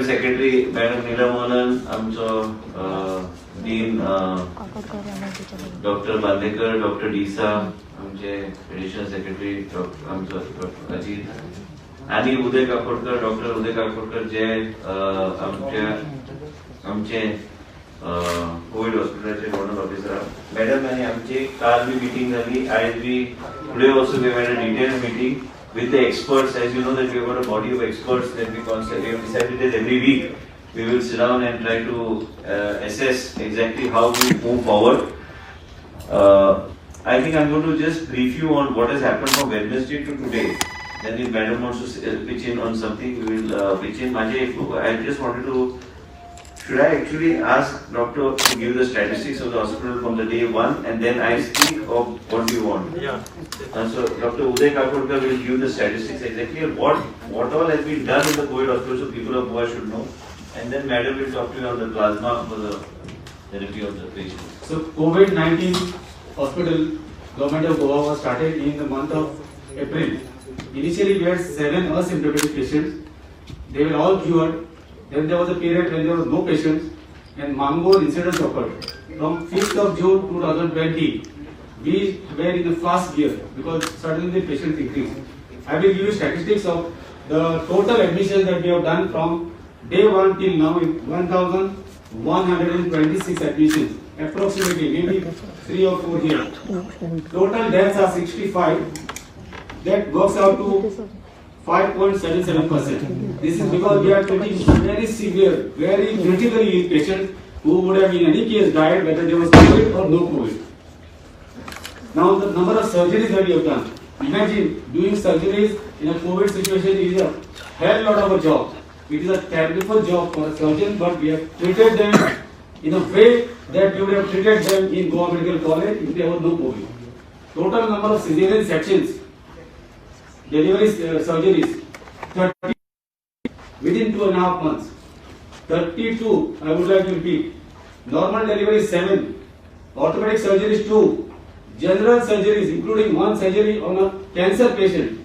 Madam Secretary, Madam Neela Mohan, आमचो Dean Doctor Bandekar, Doctor D'Sa, आमचे additional secretary आमचो doctor Ajit आणि उदय Kakodkar, doctor उदय काकोडकर जे आमच्या आमचे कोविड हॉस्पिटलाचे नोडल ऑफिसर. मॅडम आणि आमची काल बी मिटींग जाली, आयज बी, today also we had a detailed meeting with the experts. As you know that we have got a body of experts that we constantly, we have decided that every week we will sit down and try to assess exactly how we move forward. I think I'm going to just brief you on what has happened from Wednesday to today. Then if Madam wants to pitch in on something, we will pitch in. Majay, I just wanted to, should I actually ask doctor to give the statistics of the hospital from the day one and then I speak, or what do you want? Yeah. So Dr. Uday Kakodkar will give the statistics exactly what all has been done in the COVID hospital, so people of Goa should know. And then Madam will talk to you on the plasma for the therapy of the patient. So COVID-19 hospital, Government of Goa, was started in the month of April. Initially we had 7 asymptomatic patients. They were all cured. Then there was a period when there was no patients and Mangor incidents occurred. From 5th of June 2020, we were in the fast gear because suddenly the patients increased. I will give you statistics of the total admissions that we have done from day 1 till now in 1,126 admissions, approximately maybe 3 or 4 here. Total deaths are 65. That works out to 5.77%. This is because we are treating very severe, very critically ill patients who would have in any case died whether there was COVID or no COVID. Now the number of surgeries that we have done. Imagine doing surgeries in a COVID situation is a hell lot of a job. It is a terrible job for a surgeon, but we have treated them in a way that we would have treated them in Goa Medical College if there was no COVID. Total number of cesarean sections, deliveries, surgeries, 30 within 2.5 months. 32, I would like to repeat. Normal delivery 7, orthopedic surgeries 2, general surgeries including 1 surgery on a cancer patient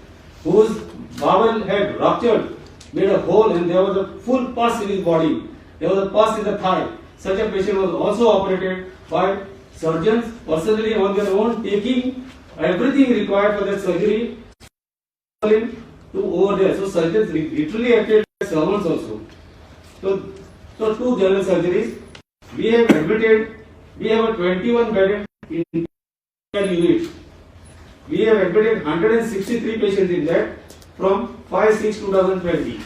whose bowel had ruptured, made a hole, and there was a full pus in his body. There was a pus in the thigh. Such a patient was also operated by surgeons personally on their own, taking everything required for that surgery to over there. So surgeons literally acted as servants also. So 2 general surgeries. We have admitted, we have a 21 bedded in unit. We have admitted 163 patients in that from 5/6/2020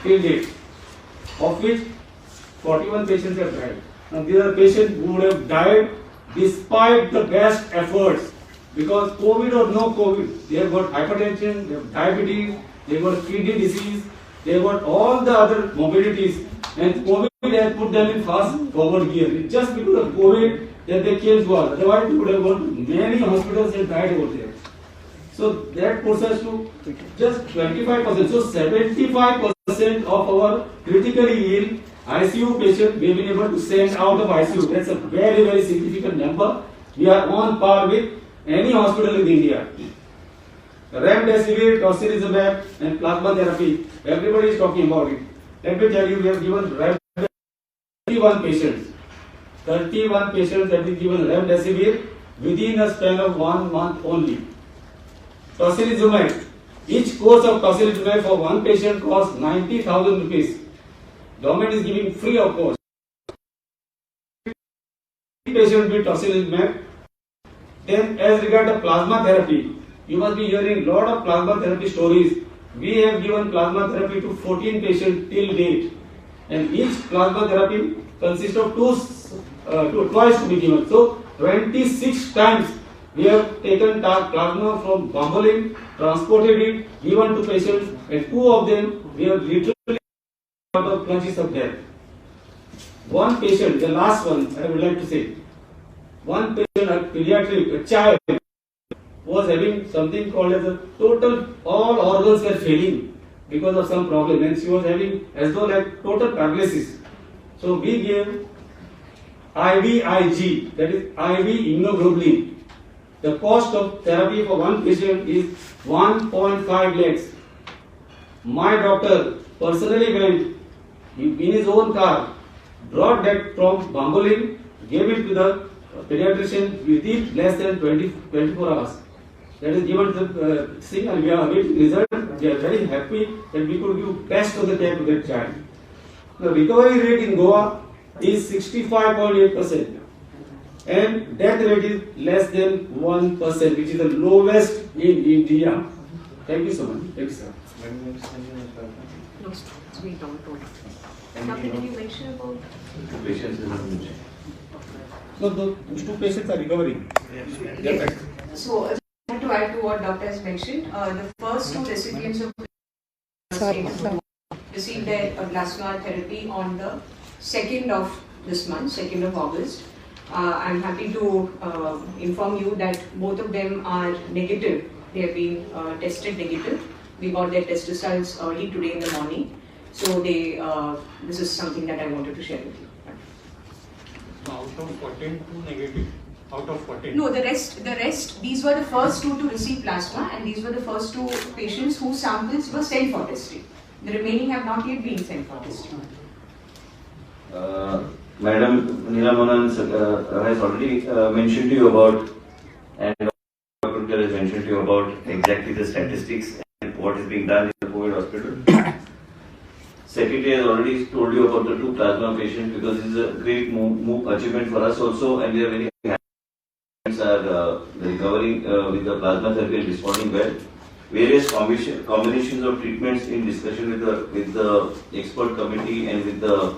till date, of which 41 patients have died. Now these are patients who would have died despite the best efforts, because COVID or no COVID, they have got hypertension, they have diabetes, they have got kidney disease, they have got all the other morbidities, and COVID has put them in fast forward gear. It's just because of COVID that they came to us. Otherwise, they would have gone to many hospitals and died over there. So that puts us to just 25%. So 75% of our critically ill ICU patients we have been able to send out of ICU. That's a very, very significant number. We are on par with any hospital in India. Remdesivir, tocilizumab and plasma therapy, everybody is talking about it. Let me tell you, we have given 31 patients. 31 patients have been given remdesivir within a span of 1 month only. Tocilizumab, each course of tocilizumab for one patient costs 90,000 rupees. Government is giving free of course. Patient with tocilizumab. Then as regard to plasma therapy, you must be hearing lot of plasma therapy stories. We have given plasma therapy to 14 patients till date, and each plasma therapy consists of twice to be given. So 26 times we have taken plasma from Bambolim, transported it, given to patients, and 2 of them we have literally out of clutches of death. One patient, the last one I would like to say, one patient, a pediatric, a child, was having something called as a total, all organs were failing because of some problem, and she was having as though like total paralysis. So we gave IVIG, that is IV immunoglobulin. The cost of therapy for one patient is 1.5 lakhs. My doctor personally went He, in his own car, brought that from Bambolim, gave it to the pediatrician within less than 24 hours. That is given to the thing, and we are awaiting result. We are very happy that we could give best of the care to that child. The recovery rate in Goa is 65.8% and death rate is less than 1%, which is the lowest in India. Thank you so much. Thank you, sir. No, we don't know. Doctor, did you mention about Patients is not mentioned. No, those two patients are recovering. Yes. So, I want to add to what doctor has mentioned. The first two recipients of received their plasma therapy on the 2nd of this month, 2nd of August. I'm happy to inform you that both of them are negative. They have been tested negative. We got their test results early today in the morning. So this is something that I wanted to share with you. Out of 14, 2 negative. Out of 14. No, the rest, these were the first two to receive plasma, and these were the first two patients whose samples were sent for testing. The remaining have not yet been sent for testing. Madam Neela Mohan has already mentioned to you about, and Dr. Kakodkar has mentioned to you about exactly the statistics and what is being done in the COVID hospital. Secretary has already told you about the two plasma patients, because this is a great move achievement for us also, and we are very happy. Are recovering with the plasma therapy and responding well. Various combinations of treatments in discussion with the expert committee and with the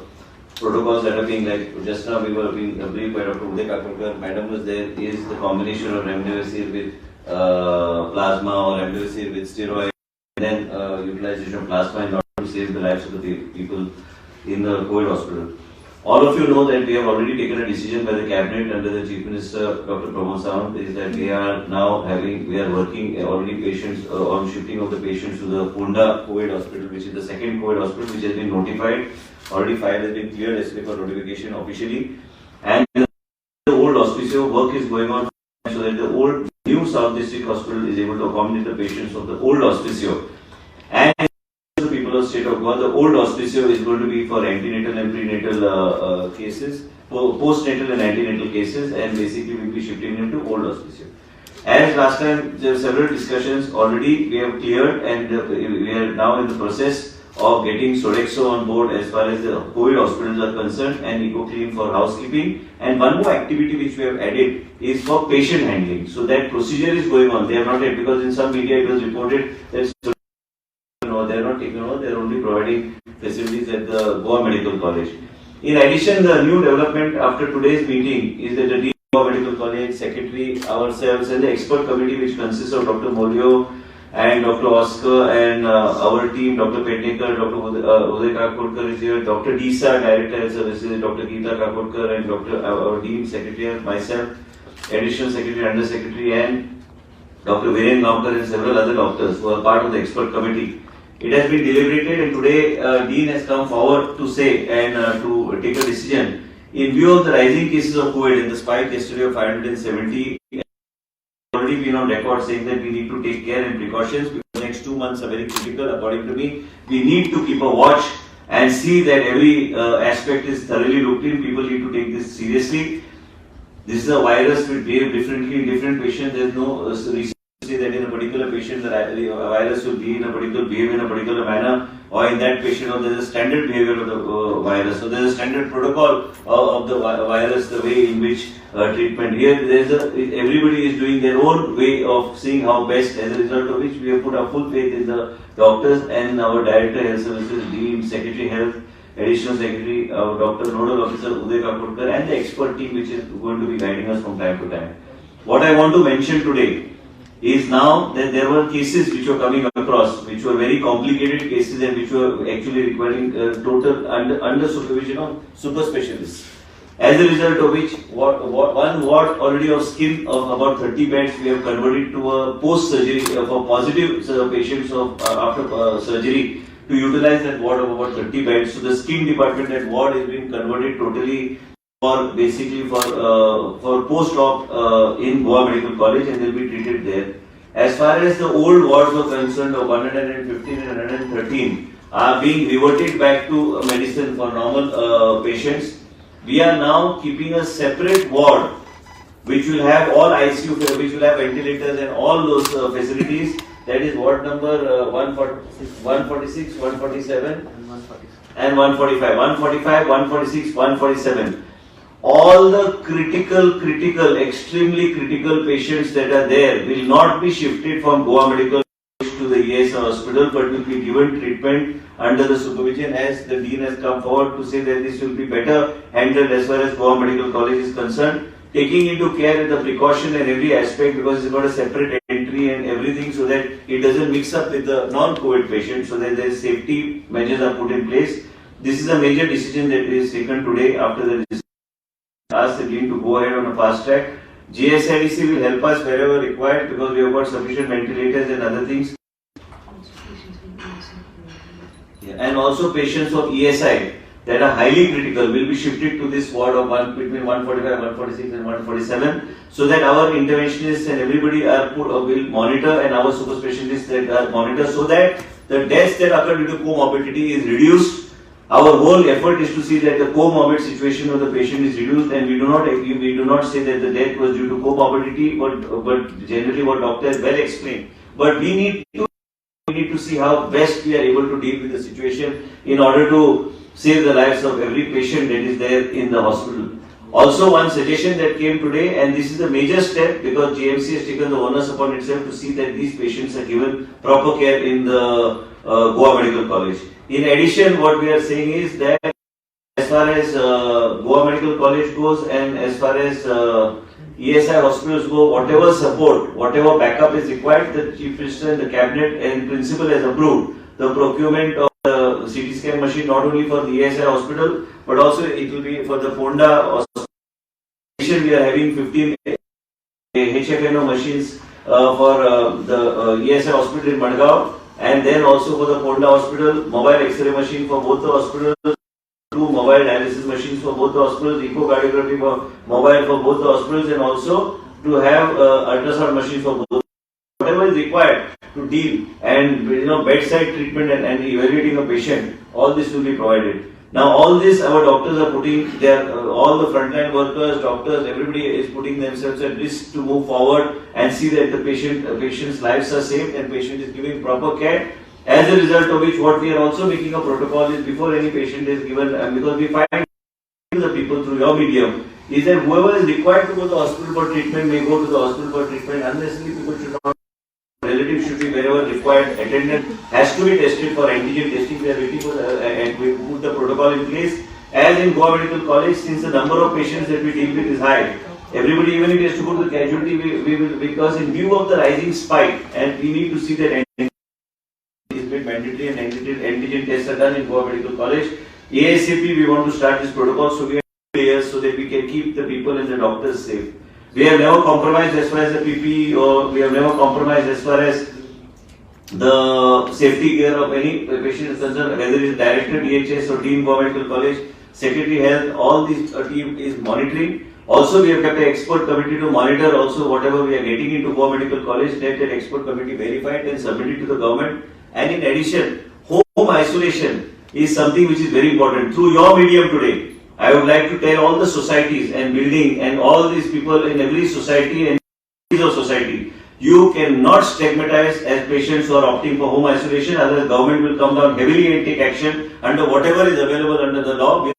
protocols that are being, like just now we were being briefed by Dr. Uday Kakodkar, madam was there, is the combination of remdesivir with plasma or remdesivir with steroid, and then utilization of plasma in order to save the lives of the people in the COVID hospital. All of you know that we have already taken a decision by the cabinet under the Chief Minister Dr. Pramod Sawant, is that we are now having, we are working already patients on shifting of the patients to the Ponda COVID hospital, which is the second COVID hospital which has been notified. Already file has been cleared yesterday for notification officially, and the old Hospicio work is going on so that the old new South District Hospital is able to accommodate the patients of the old Hospicio. And the people of state of Goa, the old Hospicio is going to be for antenatal and prenatal cases, postnatal and antenatal cases, and basically we will be shifting them to old Hospicio. As last time, there were several discussions already, we have cleared, and we are now in the process of getting Sodexo on board as far as the COVID hospitals are concerned, and EcoClean for housekeeping. And one more activity which we have added is for patient handling. So that procedure is going on. They have not yet, because in some media it was reported that no, they are not taking over, they are only providing facilities at the Goa Medical College. In addition, the new development after today's meeting is that the Dean of Goa Medical College, Secretary, ourselves, and the expert committee which consists of Dr. Molio and Dr. Oscar and our team, Dr. Pednekar, Dr. Uday Kakodkar is here, Dr. Disa, Director of Services, Dr. Geeta Kakodkar, and Dr. Our Dean, Secretary, myself, Additional Secretary, Under Secretary, and Dr. Viren Gaonkar and several other doctors who are part of the expert committee. It has been deliberated, and today Dean has come forward to say and to take a decision. In view of the rising cases of COVID and the spike yesterday of 570, already been on record saying that we need to take care and precautions because the next 2 months are very critical. According to me, we need to keep a watch and see that every aspect is thoroughly looked in. People need to take this seriously. This is a virus which behaves differently in different patients. There is no research to say that in a particular patient the virus will be in a particular behave in a particular manner, or in that patient, or there is a standard behavior of the virus. So there is a standard protocol of the virus, the way in which treatment. Here there is everybody is doing their own way of seeing how best, as a result of which we have put our full faith in the doctors and our Director Health Services, Dean, Secretary Health, Additional Secretary, our Doctor Nodal Officer Uday Kakodkar, and the expert team which is going to be guiding us from time to time. What I want to mention today is now that there were cases which were coming across, which were very complicated cases and which were actually requiring total under supervision of super specialists. As a result of which, one ward already of skin of about 30 beds we have converted to a post-surgery for positive patients of after surgery, to utilize that ward of about 30 beds. So the skin department, that ward is being converted totally for basically for post-op in Goa Medical College, and they will be treated there. As far as the old wards were concerned of 115 and 113, are being reverted back to medicine for normal patients. We are now keeping a separate ward which will have all ICU, which will have ventilators and all those facilities. That is ward number 146, 147 and 145. 145, 146, 147. All the critical, extremely critical patients that are there will not be shifted from Goa Medical College to the ESI hospital, but will be given treatment under the supervision, as the Dean has come forward to say that this will be better handled as far as Goa Medical College is concerned, taking into care the precaution in every aspect, because it's got a separate entry and everything, so that it doesn't mix up with the non-COVID patient, so that the safety measures are put in place. This is a major decision that is taken today after the decision. Ask the Dean to go ahead on a fast track. GSIDC will help us wherever required, because we have got sufficient ventilators and other things. Yeah. And also patients of ESI that are highly critical will be shifted to this ward of between 145, 146 and 147, so that our interventionists and everybody are will monitor, and our super specialists that are monitor, so that the deaths that occur due to comorbidity is reduced. Our whole effort is to see that the comorbid situation of the patient is reduced, and we do not say that the death was due to comorbidity, but generally what doctor has well explained. But we need to see how best we are able to deal with the situation in order to save the lives of every patient that is there in the hospital. Also, one suggestion that came today, and this is a major step because GMC has taken the onus upon itself to see that these patients are given proper care in the Goa Medical College. In addition, what we are saying is that as far as Goa Medical College goes and as far as ESI hospitals go, whatever support, whatever backup is required, the Chief Minister and the Cabinet and Principal has approved the procurement of the CT scan machine, not only for the ESI hospital, but also it will be for the Ponda hospital. We are having 15 HFNO machines for the ESI hospital in Madgaon, and then also for the Ponda hospital, mobile X-ray machine for both the hospitals, 2 mobile dialysis machines for both the hospitals, echocardiography for mobile for both the hospitals, and also to have ultrasound machines for both. Whatever is required to deal and bedside treatment and evaluating a patient, all this will be provided. Now all this our doctors are putting their, all the frontline workers, doctors, everybody is putting themselves at risk to move forward and see that the patient's lives are saved and patient is giving proper care. As a result of which, what we are also making a protocol is before any patient is given, because we find the people through your medium, is that whoever is required to go to the hospital for treatment may go to the hospital for treatment. Unnecessarily people should not, relatives should be wherever required, attendant has to be tested for antigen testing. We are waiting for and we put the protocol in place. As in Goa Medical College, since the number of patients that we deal with is high, everybody, even if he has to go to the casualty, we will, because in view of the rising spike, and we need to see that antigen is made mandatory and antigen tests are done in Goa Medical College. ASAP, we want to start this protocol so we are layers so that we can keep the people and the doctors safe. We have never compromised as far as the PPE, or we have never compromised as far as the safety gear of any patient is concerned, whether it is Director DHS or Dean Goa Medical College, Secretary Health, all this team is monitoring. Also, we have kept an expert committee to monitor also whatever we are getting into Goa Medical College, let that expert committee verify it and submit it to the government. And in addition, home isolation is something which is very important. Through your medium today, I would like to tell all the societies and building and all these people in every society and of society, you cannot stigmatize as patients who are opting for home isolation, otherwise government will come down heavily and take action under whatever is available under the law.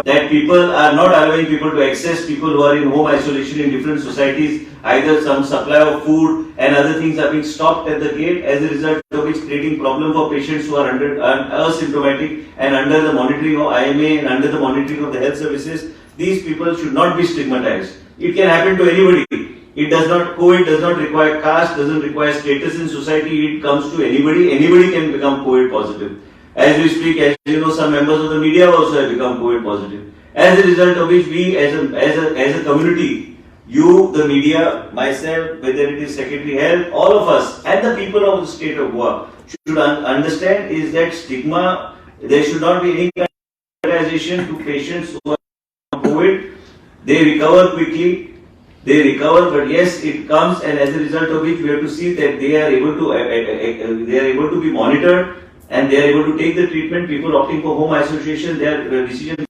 That people are not allowing people to access people who are in home isolation in different societies, either some supply of food and other things are being stopped at the gate, as a result of which creating problem for patients who are under asymptomatic and under the monitoring of IMA and under the monitoring of the health services. These people should not be stigmatized. It can happen to anybody. It does not, COVID does not require caste, doesn't require status in society. It comes to anybody. Anybody can become COVID positive. As we speak, as you know, some members of the media also have become COVID positive. As a result of which, we as a community, you, the media, myself, whether it is Secretary Health, all of us, and the people of the state of Goa should understand is that stigma, there should not be any kind of stigmatization to patients who are COVID. They recover quickly. They recover, but yes, it comes, and as a result of which, we have to see that they are able to be monitored. and they are able to take the treatment. People opting for home isolation, their decision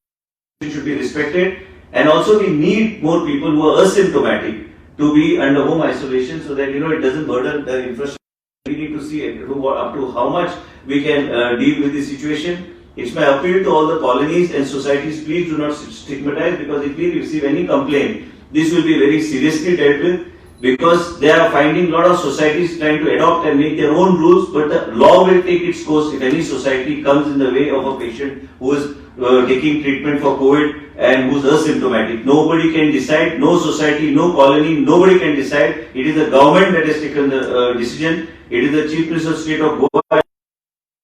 should be respected. And also we need more people who are asymptomatic to be under home isolation so that it doesn't burden the infrastructure. We need to see up to how much we can deal with this situation. It's my appeal to all the colonies and societies, please do not stigmatize, because if we receive any complaint, this will be very seriously dealt with, because they are finding lot of societies trying to adopt and make their own rules, but the law will take its course if any society comes in the way of a patient who is taking treatment for COVID and who is asymptomatic. Nobody can decide, no society, no colony, nobody can decide. It is the government that has taken the decision. It is the Chief Minister of State of Goa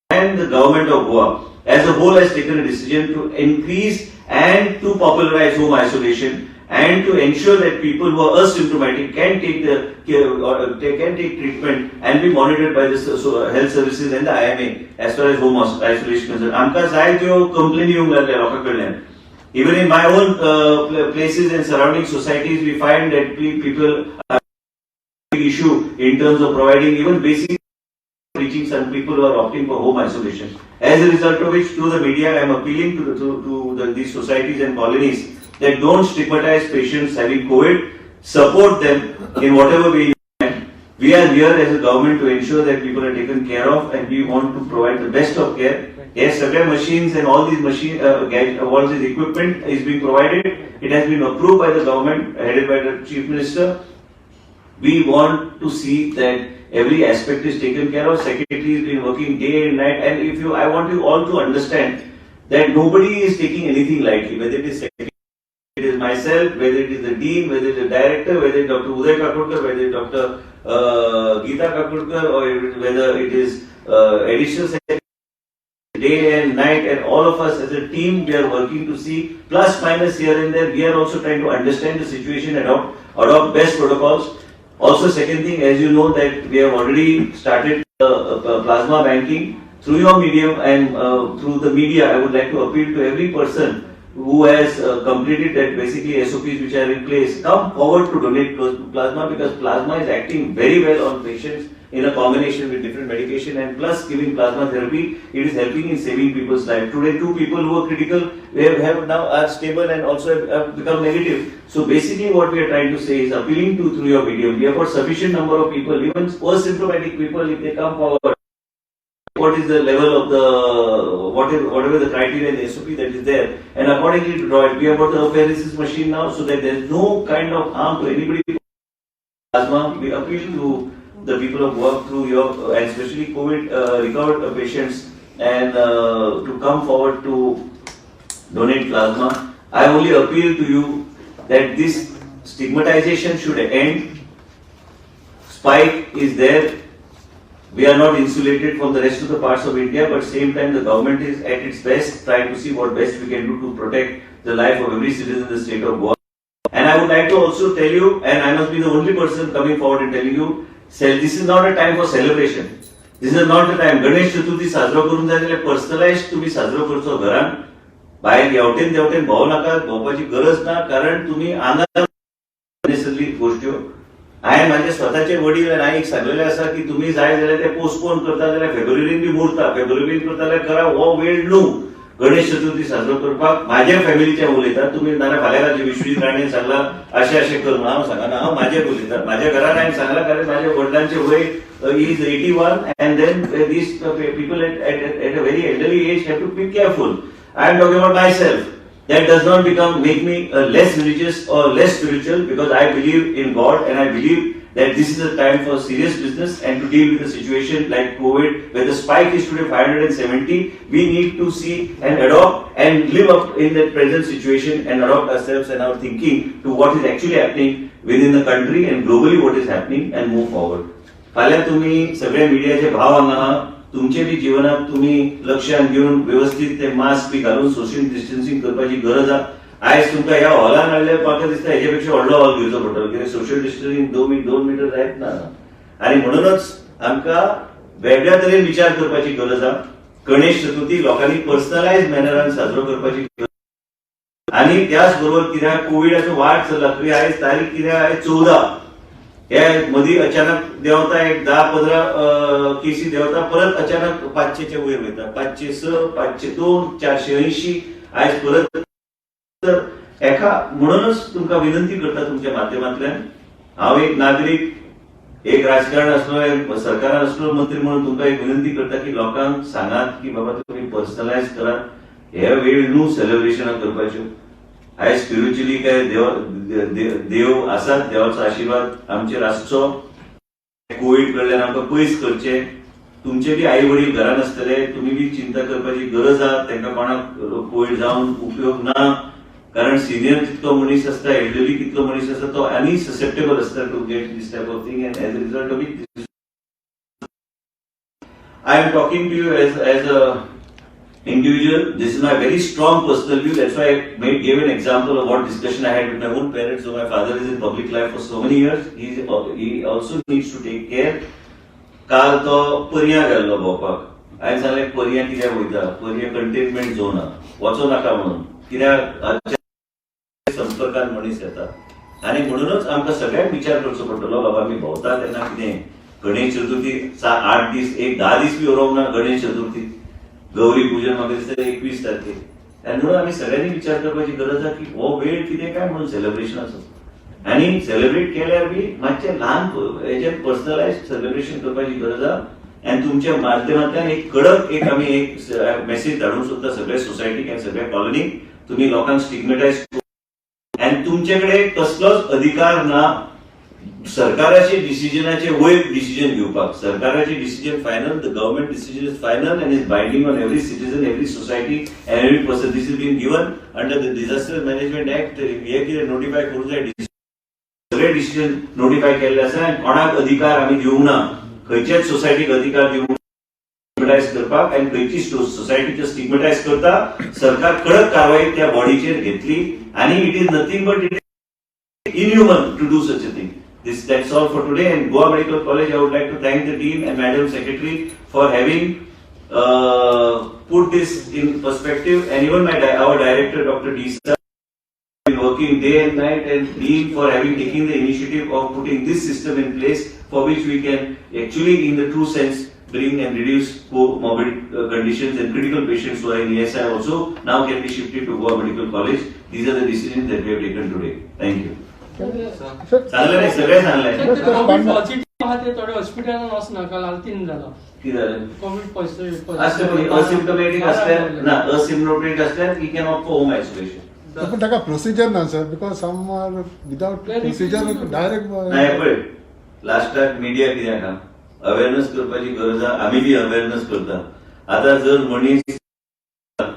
and the government of Goa as a whole has taken a decision to increase and to popularize home isolation and to ensure that people who are asymptomatic can take the they can take treatment and be monitored by the health services and the IMA as far as home isolation concerned. आमकां जाय त्यो कंप्लेनी येवंक लागल्या लोकां कडल्यान. Even in my own places and surrounding societies, we find that people are big issue in terms of providing even basic reaching some people who are opting for home isolation. As a result of which, through the media, I am appealing to these societies and colonies that don't stigmatize patients having COVID, support them in whatever way you can. We are here as a government to ensure that people are taken care of, and we want to provide the best of care. Yes, सगळे machines and all these machine, all this equipment is being provided. It has been approved by the government, headed by the Chief Minister. We want to see that every aspect is taken care of. Secretary has been working day and night, and if you, I want you all to understand that nobody is taking anything lightly, whether it is secretary, it is myself, whether it is the dean, whether it is the director, whether it is Dr. Uday Kakodkar, whether it is Dr. Geeta Kakodkar, or whether it is additional secretary, day and night, and all of us as a team, we are working to see plus minus here and there. We are also trying to understand the situation, adopt best protocols. Also, second thing, as you know, that we have already started plasma banking through your medium and through the media. I would like to appeal to every person who has completed that basically SOPs which are in place, come forward to donate plasma, because plasma is acting very well on patients in a combination with different medication, and plus giving plasma therapy, it is helping in saving people's life. Today, 2 people who are critical, they have now are stable and also have become negative. So basically what we are trying to say is appealing to through your medium. We have got sufficient number of people, even asymptomatic people, if they come forward, what is the level of the, what is, whatever the criteria in the SOP that is there, and accordingly to draw it. We have got the apheresis machine now, so that there is no kind of harm to anybody. Plasma, we appeal to the people of Goa through your, and especially COVID recovered patients, and to come forward to donate plasma. I only appeal to you that this stigmatization should end. Spike is there. We are not insulated from the rest of the parts of India, but same time the government is at its best trying to see what best we can do to protect the life of every citizen in the state of Goa. And I would like to also tell you, and I must be the only person coming forward and telling you, this is not a time for celebration. This is not the time. Ganesh Chaturthi साजरो करूंक जाय जाल्यार personalise तुमी साजरो करचो घरान, भायर हेवटेन तेवटेन भोंवू नाकात, भोंवपाची गरज ना, कारण तुमी आंगार सगळी गोश्ट्यो. हांवें म्हाजे स्वताचे वडील आनी आईक सांगलेलें आसा की तुमी जाय जाल्यार ते पोस्टपोन करता जाल्यार फेब्रुवारीन बी मुरता, फेब्रुवारीन करता जाल्यार करा, हो वेळ न्हू गणेश चतुर्थी साजरो करपाक. म्हाज्या फॅमिलीचे उलयता, तुमी नाल्यार फाल्यां रातचे विश्वजीत राणेन सांगला अशें अशें कर म्हणून हांव सांगना, हांव म्हाजें उलयता. म्हाज्या घरान हांवें सांगला, कारण म्हाज्या वडिलांचे वय is 81, and then these people at a very elderly age have to be careful. I am talking about myself. That does not make me less religious or less spiritual, because I believe in God and I believe that this is a time for serious business and to deal with a situation like COVID, where the spike is today 570. We need to see and adopt and live up in the present situation and adopt ourselves and our thinking to what is actually happening within the country and globally what is happening and move forward. फाल्यां तुमी सगळे मिडियाचे भाव हांगा आहा, तुमचे बी जिवनात तुमी लक्षात घेवन व्यवस्थीत ते मास्क बी घालून सोशल डिस्टन्सिंग करपाची गरज आहा. आयज तुमकां ह्या हॉलान हाडले, म्हाका दिसता हेजे पेक्षा व्हडलो हॉल घेवचो पडटलो, कित्याक सोशल डिस्टन्सिंग 2 मिटर जायत ना. आनी म्हणूनच आमकां वेगळ्या तरेन विचार करपाची गरज आहा. गणेश चतुर्थी लोकांनी पर्सनलायज मॅनरान साजरो करपाची गरज. आनी त्याच बरोबर कित्याक कोविडाचो वाड चल्ला. तुवें आयज तारीख कितें? आयज 14. हे मदीं अचानक देंवता, एक 10-15 केसी देंवता, परत अचानक 500च्या वयर वयता, 506, 502, 480 आयज परत. तर एका म्हणूनच तुमकां विनंती करता तुमच्या माध्यमांतल्यान, हांव एक नागरीक, एक राजकारण आसलो, सरकारान आसलो मंत्री म्हणून तुमकां एक विनंती करता की लोकांक सांगात की बाबा तुमी पर्सनलायज करात, हे वेळ न्हू सेलिब्रेशनां करपाच्यो. आयज स्पिरिच्युअली काय देव आसात, देवाचो आशिर्वाद आमचेर आसचो, कोवीड कडल्यान आमकां पयस करचे. तुमचे बी आई वडील घरान आसतले, तुमी बी चिंता करपाची गरज आहा, तांकां कोणाक कोवीड जावन उपयोग ना, कारण सिनियर जितलो मनीस आसता, एल्डरली कितलो मनीस आसता तो आनी ससेप्टेबल आसता to get this type of thing, and as a result of it I am talking to you as a individual. This is my very strong personal view. That's why I gave an example of what discussion I had with my own parents. So my father is in public life for so many years. He also needs to take care. काल तो पर्यां गेल्लो भोंवपाक, हांवें सांगलें पर्यां कित्याक वयता, पर्यां containment zone आहा, वचो नाका म्हणून, कित्याक संपर्कान मनीस येता. आनी म्हणूनच आमकां सगळ्यांक विचार करचो पडटलो, बाबा आमी भोंवता तेन्ना कितें गणेश चतुर्थी 8 दीस, एक 10 दीस बी उरोंक ना. गणेश चतुर्थी, गौरी पूजन म्हाका दिसता 21 तारखेर, आनी म्हणून आमी सगळ्यांनी विचार करपाची गरज आहा की हो वेळ कितें काय म्हणून सेलिब्रेशनाचो, आनी सेलिब्रेट केल्यार बी मातशें ल्हान हेजेर पर्सनलायज सेलिब्रेशन करपाची गरज आहा. आनी तुमच्या माध्यमांतल्यान एक कडक एक आमी एक मेसेज धाडूंक सोदता सगळ्या सोसायटीक आनी सगळ्या कॉलनीक, तुमी लोकांक स्टिग्मेटायज आनी तुमचे कडेन कसलोच अधिकार ना सरकाराचे डिसिजनाचे वयर डिसिजन घेवपाक. सरकाराचे decision final, the government decision is final and is binding on every citizen, every society and every person. This is been given under the Disaster Management Act. हे कितें नोटिफाय करूंक जाय, सगळे डिसिजन नोटिफाय केल्ले आसा आनी कोणाक अधिकार आमी दिवंक ना, खंयच्याच सोसायटीक अधिकार दिवंक स्टिग्मेटायज करपाक. आनी खंयची सोसायटीचे स्टिग्मेटायज करता, सरकार कडक कारवाई त्या बॉडीचेर घेतली. आनी it is nothing but it is inhuman to do such a thing. That's all for today. And Goa Medical College, I would like to thank the team and Madam Secretary for having put this in perspective, and even our director, Dr. Disa, been working day and night, and Dean for having taken the initiative of putting this system in place, for which we can actually, in the true sense, bring and reduce comorbid conditions, and critical patients who are in ESI also now can be shifted to Goa Medical College. These are the decisions that we have taken today. Thank you. सांगलें नाही, सगळें सांगलें. Covid positive आहा ते थोडे हॉस्पिटलान वचना, काल आल्तीन जाला. कितें जालें? कोवीड पॉझिटिव्ह आसता, पण असिम्टोमॅटिक असल्यार ना, असिम्टोमॅटिक असल्यार he can opt for home isolation. पण ताका प्रोसिजर ना sir, because some are without procedure direct. नाही, पळय, लास्टाक मिडिया कित्याक आहा, अवेअरनेस करपाची गरज आहा. आमी बी अवेअरनेस करता. आता जर मनीस,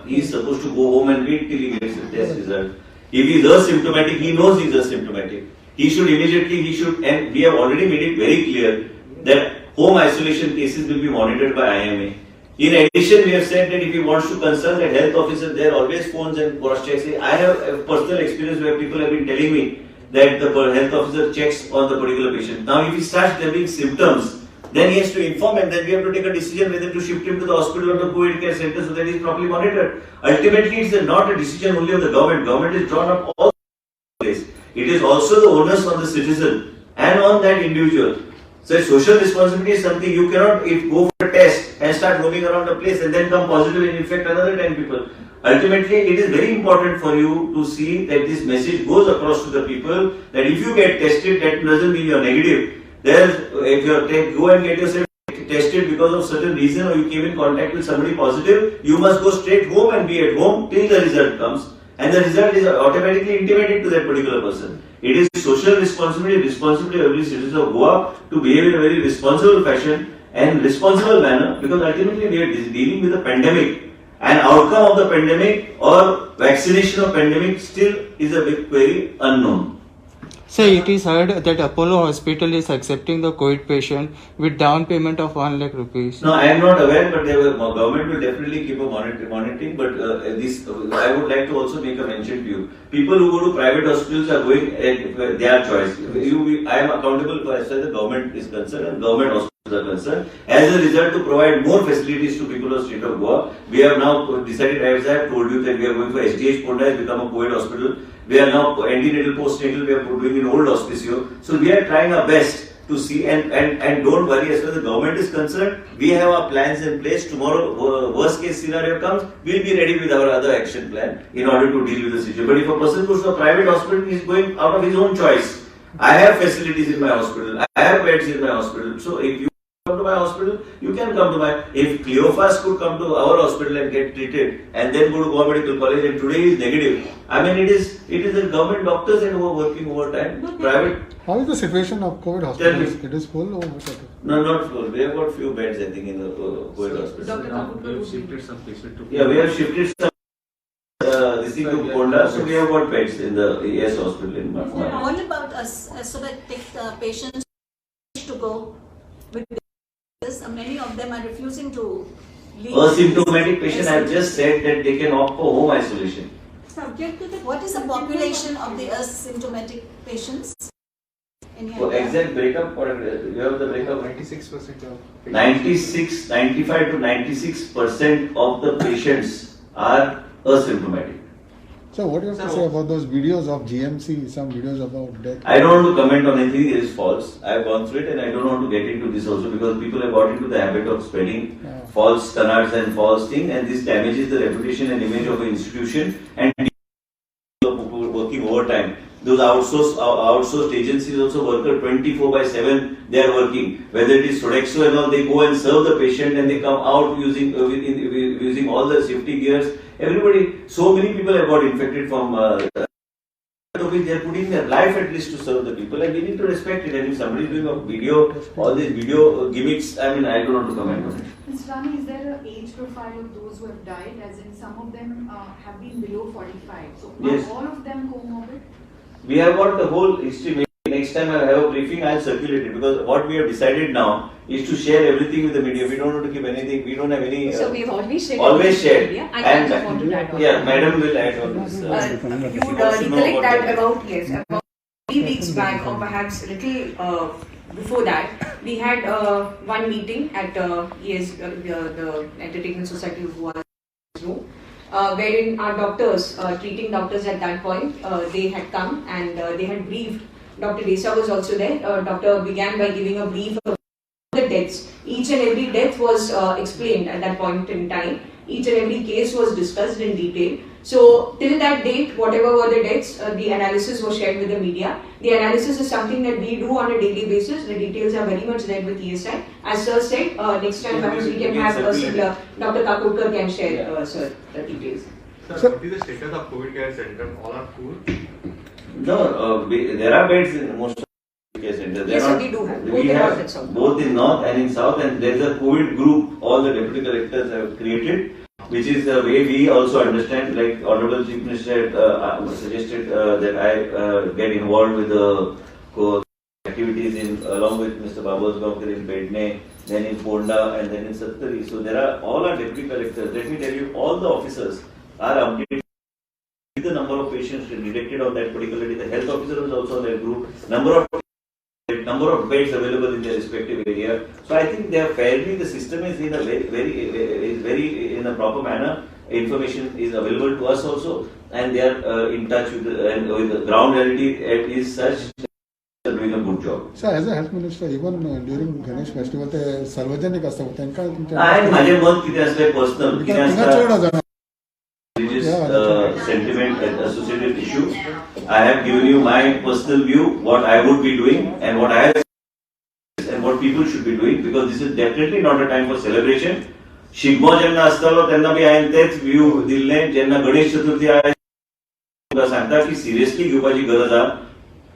he is suppose to go home and wait till he gets test result. If he is asymptomatic, he knows he is asymptomatic, he should immediately, he should, and we have already made it very clear that home isolation cases will be monitored by IMA. In addition, we have said that if he wants to consult that health officer, there always phones and cross checks. I have a personal experience where people have been telling me that the health officer checks on the particular patient. Now, if he starts developing symptoms, then he has to inform, and then we have to take a decision whether to shift him to the hospital or the COVID care center so that he is properly monitored. Ultimately, it's not a decision only of the government. Government is drawn up all place. It is also the onus on the citizen and on that individual. So social responsibility is something you cannot if go for a test and start roaming around the place and then come positive and infect another 10 people. Ultimately, it is very important for you to see that this message goes across to the people that if you get tested, that doesn't mean you're negative. There's, if you're go and get yourself tested because of certain reason or you came in contact with somebody positive, you must go straight home and be at home till the result comes. And the result is automatically intimated to that particular person. It is social responsibility, responsibility of every citizen of Goa to behave in a very responsible fashion and responsible manner, because ultimately we are dealing with a pandemic, and outcome of the pandemic or vaccination of pandemic still is a big query, unknown. Sir, it is heard that Apollo Hospital is accepting the COVID patient with down payment of 1 lakh rupees. No, I am not aware, but government will definitely keep a monitoring. But this, I would like to also make a mention to you. People who go to private hospitals are going at their choice. I am accountable for as far as the government is concerned, and government hospitals. are concerned. As a result, to provide more facilities to people of state of Goa, we have now decided, as I have told you, that we are going for SDH Ponda has become a COVID hospital. We are now antenatal, postnatal, we are doing in old hospicio. So we are trying our best to see, and don't worry, as far as the government is concerned, we have our plans in place. Tomorrow, worst case scenario comes, we'll be ready with our other action plan in order to deal with the situation. But if a person goes to a private hospital, he's going out of his own choice. I have facilities in my hospital, I have beds in my hospital. So if you come to my hospital, you can come to my... If Cleophas could come to our hospital and get treated and then go to Goa Medical College, and today is negative. I mean, it is the government doctors and who are working overtime. Private. How is the situation of COVID hospitals? It is full or what? No, not full. We have got few beds, I think, in the COVID hospitals. Now we have shifted some patients to... Yeah, we have shifted some this thing to Ponda, so we have got beds in the ES hospital in Madhya. What about us, so that take patients to go with this? Many of them are refusing to leave. Asymptomatic patient, I have just said that they can opt for home isolation. Subject to the what is the population of the asymptomatic patients? So exact breakup, or you have the breakup? 96% of 96, 95 to 96% of the patients are asymptomatic. So what do you have to say about those videos of GMC, some videos about death? I don't want to comment on anything that is false. I have gone through it and I don't want to get into this also, because people have got into the habit of spreading false canards and false things, and this damages the reputation and image of an institution and people working overtime. Those outsourced agencies also work 24/7. They are working. Whether it is Sodexo and all, they go and serve the patient and they come out using using all the safety gears. Everybody, so many people have got infected from. They are putting their life at least to serve the people, and we need to respect it. And if somebody is doing a video, all these video gimmicks, I mean, I don't want to comment on it. Mr. Rane, is there an age profile of those who have died? As in, some of them have been below 45. So, yes. Are all of them comorbid? We have got the whole history. Maybe next time I have a briefing, I'll circulate it, because what we have decided now is to share everything with the media. We don't want to keep anything. We don't have any. So we have always shared. Always shared. Media. I just want to add on. Yeah, madam will add on this. You would recollect that about 3 weeks back, or perhaps a little before that, we had one meeting at the Entertainment Society of Goa room. Wherein our doctors, treating doctors at that point, they had come and they had briefed. Dr. Desa was also there. Doctor began by giving a brief of the deaths. Each and every death was explained at that point in time. Each and every case was discussed in detail. So till that date, whatever were the deaths, the analysis was shared with the media. The analysis is something that we do on a daily basis. The details are very much there with ESI. As sir said, next time perhaps we can have a similar, Dr. Kakodkar can share, sir, the details. Sir, what is the status of COVID care center? All are full? No, there are beds in most care centers. Yes, sir, we do have. Both in north and south. Both in north and in south, and there is a COVID group all the deputy collectors have created, which is the way we also understand, like Honorable Chief Minister suggested that I get involved with the activities in along with Mr. Babu Gaonkar in Bedne, then in Ponda, and then in Sattari. So there are all our deputy collectors. Let me tell you, all the officers are updated with the number of patients detected on that particular day. The health officer was also on that group. Number of beds available in their respective area. So I think they are fairly, the system is in a very in a proper manner. Information is available to us also, and they are in touch with the ground reality is such they are doing a good job. Sir, as a health minister, even during Ganesh festival, ते सार्वजनिक असता तांकां हांवें म्हाजें मत कितें आसलें personal कितें आसता religious sentiment and associated issue. I have given you my personal view, what I would be doing and what I have and what people should be doing, because this is definitely not a time for celebration. Shigmo जेन्ना आसतालो तेन्ना बी हांवें तेच view दिल्ले. जेन्ना गणेश चतुर्थी हांवें तुमकां सांगता की सिरियसली घेवपाची गरज आहा,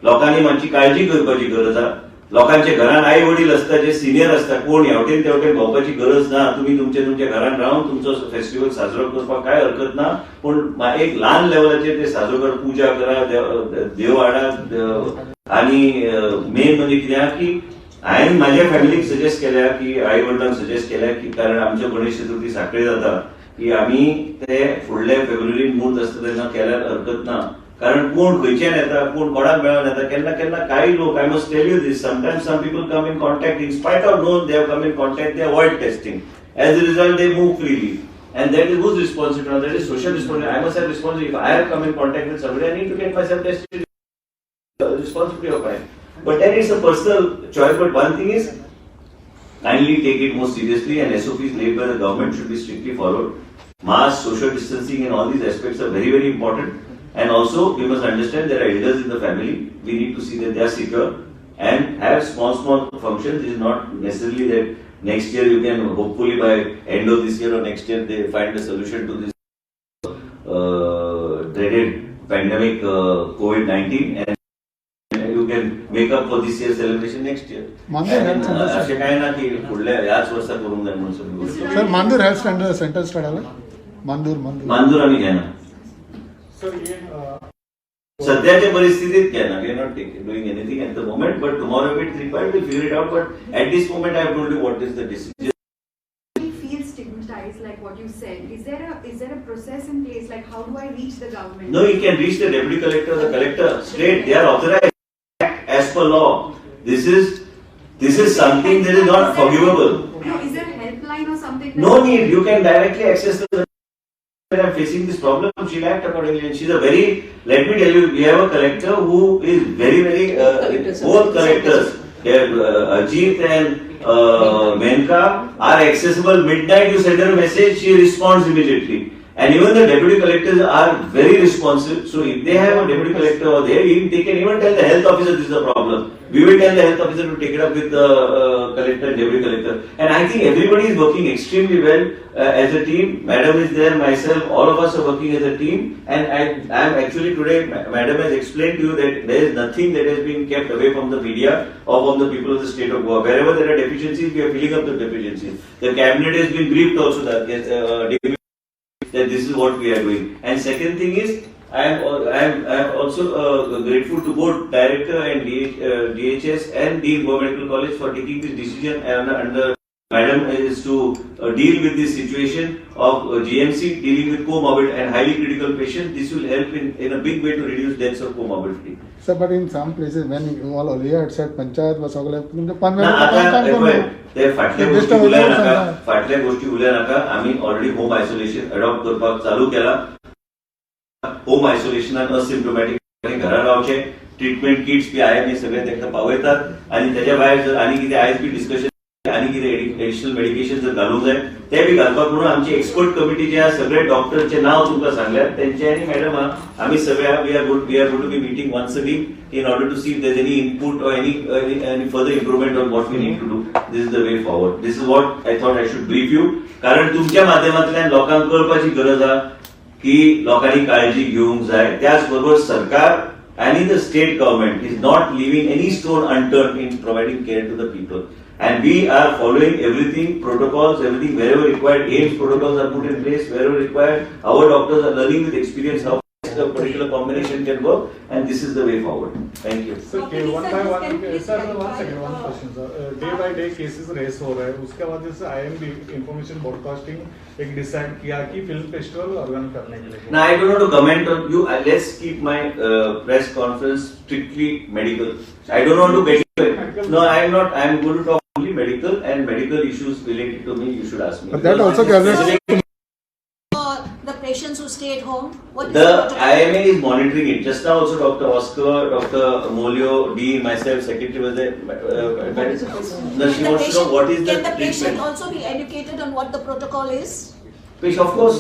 लोकांनी मातशी काळजी करपाची गरज आहा. लोकांच्या घरान आई वडील आसता जे सिनियर आसता, कोण ह्या वटेन त्या वटेन भोंवपाची गरज ना. तुमी तुमच्या तुमच्या घरान रावन तुमचो फेस्टिवल साजरो करपाक कांय हरकत ना, पूण एक ल्हान लेवलाचेर ते साजरो कर, पुजा करा, देव हाडा. आनी मेन म्हणजे कितें आहा की हांवें म्हाज्या फॅमिलीक सजेस्ट केल्या की आई वडिलांक सजेस्ट केल्या की कारण आमच्यो गणेश चतुर्थी साखळे जाता की आमी ते फुडले फेब्रुवारीन मूर्त आसता तेन्ना केल्यार हरकत ना, कारण कोण खंयच्यान येता, कोण कोणाक मेळोन येता, केन्ना केन्ना काही लोक, I must tell you this, sometimes some people come in contact, in spite of known they have come in contact, they avoid testing, as a result they move freely. And that is whose responsibility? That is social responsibility. I must have responsibility. If I have come in contact with somebody, I need to get myself tested. Responsibility of mine. But then it's a personal choice. But one thing is, kindly take it more seriously, and SOPs laid by the government should be strictly followed. Mask, social distancing, and all these aspects are very, very important. And also, we must understand there are elders in the family. We need to see that they are secure and have small, small functions. It is not necessarily that next year you can, hopefully by end of this year or next year, they find a solution to this dreaded pandemic, COVID-19, and you can make up for this year's celebration next year. Mandur Health Center, sir. अशें काय ना की फुडल्या ह्याच वर्सा करूंक जाय म्हणून सगळी गोष्ट. Sir, Mandur health centre centre start आला, मांदूर, मांदूर. मांदूर आमी घेना. सर, हे सध्याच्या परिस्थितीत घेना. We are not doing anything at the moment, but tomorrow if it's required, we'll figure it out. But at this moment I have told you what is the decision. Feel stigmatized, like what you said. Is there a process in place? Like, how do I reach the government? No, you can reach the deputy collector, the collector straight. They are authorized as per law. This is something that is not forgivable. No, is there a helpline or something? No need. You can directly access the. When I'm facing this problem, she'll act accordingly. And she's a very. Let me tell you, we have a collector who is very, very. Collectors. Both collectors, they are, Ajit and Menka, are accessible. Midnight, you send her a message, she responds immediately. And even the deputy collectors are very responsive. So if they have a deputy collector over there, they can even tell the health officer this is a problem. We will tell the health officer to take it up with the collector and deputy collector. And I think everybody is working extremely well as a team. Madam is there, myself, all of us are working as a team. And I am actually today, Madam has explained to you that there is nothing that has been kept away from the media or from the people of the state of Goa. Wherever there are deficiencies, we are filling up the deficiencies. The cabinet has been briefed also that this is what we are doing. And second thing is, I am also grateful to both director and DHS and Dean Goa Medical College for taking this decision and under Madam is to deal with this situation of GMC dealing with comorbid and highly critical patients. This will help in a big way to reduce deaths of comorbidity. Sir, but in some places when you all earlier had said panchayat बसवले तुमचे ना, आता हे पळय, ते फाटल्या गोष्टी उलय नाका, फाटल्या गोष्टी उलय नाका. आमी ऑलरेडी होम आयसोलेशन अडॉप्ट करपाक चालू केला. होम आयसोलेशनान असिम्टोमॅटीक घरा रावचे, ट्रिटमेंट किट्स बी आय सगळे तांकां पावयतात आनी त्याच्या भायर जर आनी कितें आयज बी डिस्कशन, आनी कितें एडिशनल मेडिकेशन जर घालूंक जाय ते बी घालपाक म्हणून आमची एक्सपर्ट कमिटी जे आहा, सगळे डॉक्टरचे नाव तुमकां सांगल्यात तेंचे आनी मॅडम आमी सगळे we are going to be meeting once a week in order to see if there's any input or any further improvement on what we need to do. This is the way forward. This is what I thought I should brief you. कारण तुमच्या माध्यमांतल्यान लोकांक कळपाची गरज आहा की लोकांनी काळजी घेवंक जाय. त्याच बरोबर सरकार आणि the state government is not leaving any stone unturned in providing care to the people. And we are following everything, protocols, everything wherever required. AIIMS protocols are put in place wherever required. Our doctors are learning with experience how a particular combination can work, and this is the way forward. Thank you. Sir, one by one, sir, one second, one question, sir. Day by day cases raise हो रहे हैं. उसके बाद जैसे IMB information broadcasting एक decide किया कि film festival organise करने K लिए. Now, I don't want to comment on you. Let's keep my press conference strictly medical. I don't want to get into it. No, I am not. I am going to talk only medical and medical issues related to me. You should ask me. But that also gathers For the patients who stay at home, what is The protocol? IMA is monitoring it. Just now also Dr. Oscar, Dr. Molio, D, myself, secretary was there. What is the question? No, she Can the wants to know patient- what is the Can the patient treatment. also be educated on what the protocol is? Which of course,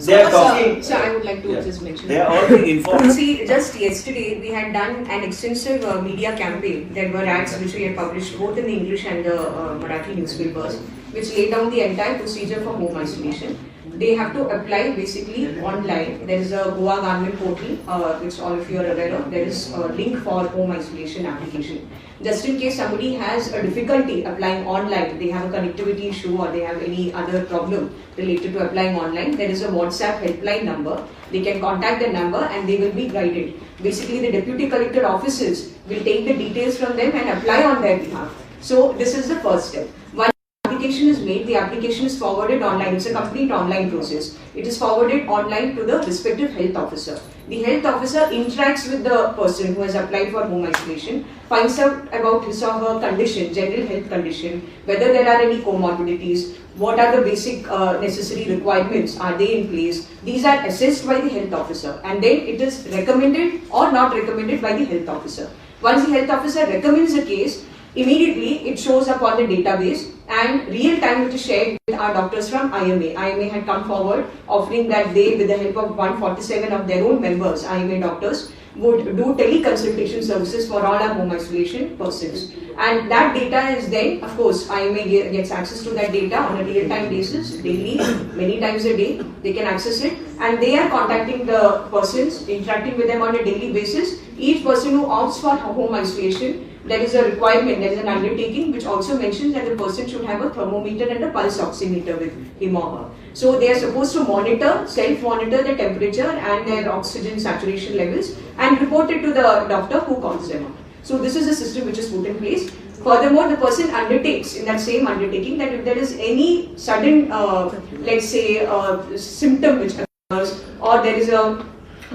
they are talking. So I would like to Yeah. just mention. They are all being informed. See, just yesterday we had done an extensive media campaign. There were ads which we had published both in the English and the Marathi newspapers, which laid down the entire procedure for home isolation. They have to apply basically online. There is a Goa government portal, which all of you are aware of. There is a link for home isolation application. Just in case somebody has a difficulty applying online, they have a connectivity issue or they have any other problem related to applying online, there is a WhatsApp helpline number. They can contact the number and they will be guided. Basically, the deputy collector offices will take the details from them and apply on their behalf. So this is the first step. One application is made, the application is forwarded online. It's a complete online process. It is forwarded online to the respective health officer. The health officer interacts with the person who has applied for home isolation, finds out about his or her condition, general health condition, whether there are any comorbidities, what are the basic necessary requirements, are they in place. These are assessed by the health officer, and then it is recommended or not recommended by the health officer. Once the health officer recommends a case, immediately it shows up on the database, and real time it is shared with our doctors from IMA. IMA had come forward offering that they, with the help of 147 of their own members, IMA doctors, would do teleconsultation services for all our home isolation persons. And that data is then, of course, IMA gets access to that data on a real-time basis, daily, many times a day, they can access it, and they are contacting the persons, interacting with them on a daily basis. Each person who opts for home isolation, there is a requirement, there is an undertaking which also mentions that the person should have a thermometer and a pulse oximeter with him or her. So they are supposed to monitor, self-monitor the temperature and their oxygen saturation levels and report it to the doctor who calls them up. So this is a system which is put in place. Furthermore, the person undertakes in that same undertaking that if there is any sudden, let's say, symptom which occurs, or there is a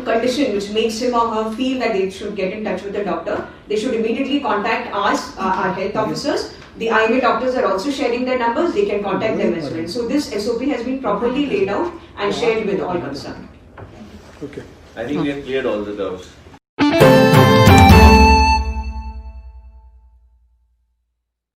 condition which makes him or her feel that they should get in touch with the doctor, they should immediately contact us, our health officers. The IMA doctors are also sharing their numbers, they can contact them as well. So this SOP has been properly laid out and shared with all concerned. Okay. I think we have cleared all the doubts.